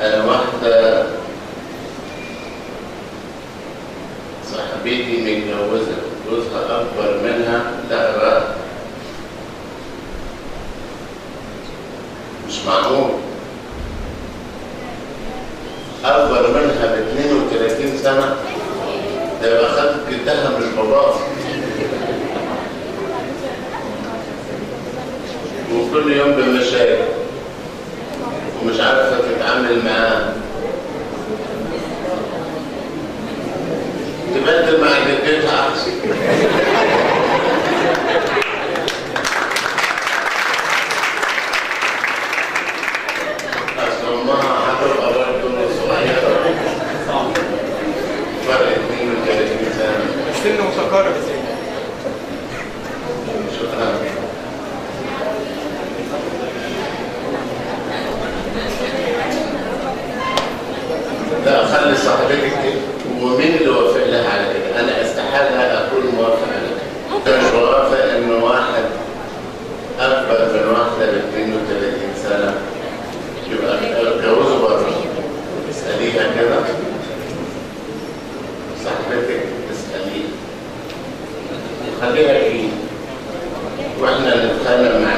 أنا واحدة صاحبتي متجوزة، جوزها أكبر منها. لا بقى مش معقول، أكبر منها ب 32 سنة، ده يبقى خدت جدها مش باباها. وكل يوم بمشاكل ومش عارفة تتعامل معاه، تبدل مع جدتها أحسن. أصل أمها هتبقى برضه صغيرة، فرق 32 سنة، السن متقارب. شكرا. لا خلي صاحبتك كده. ومين اللي وافق لها على كده؟ انا استحالة اكون موافق على كده. مش موافق ان واحد اكبر من واحدة ب 32 سنة يبقى اتجوزوا بره. اساليها كده صاحبتك، اساليها وخليها فيه، واحنا نتخانق مع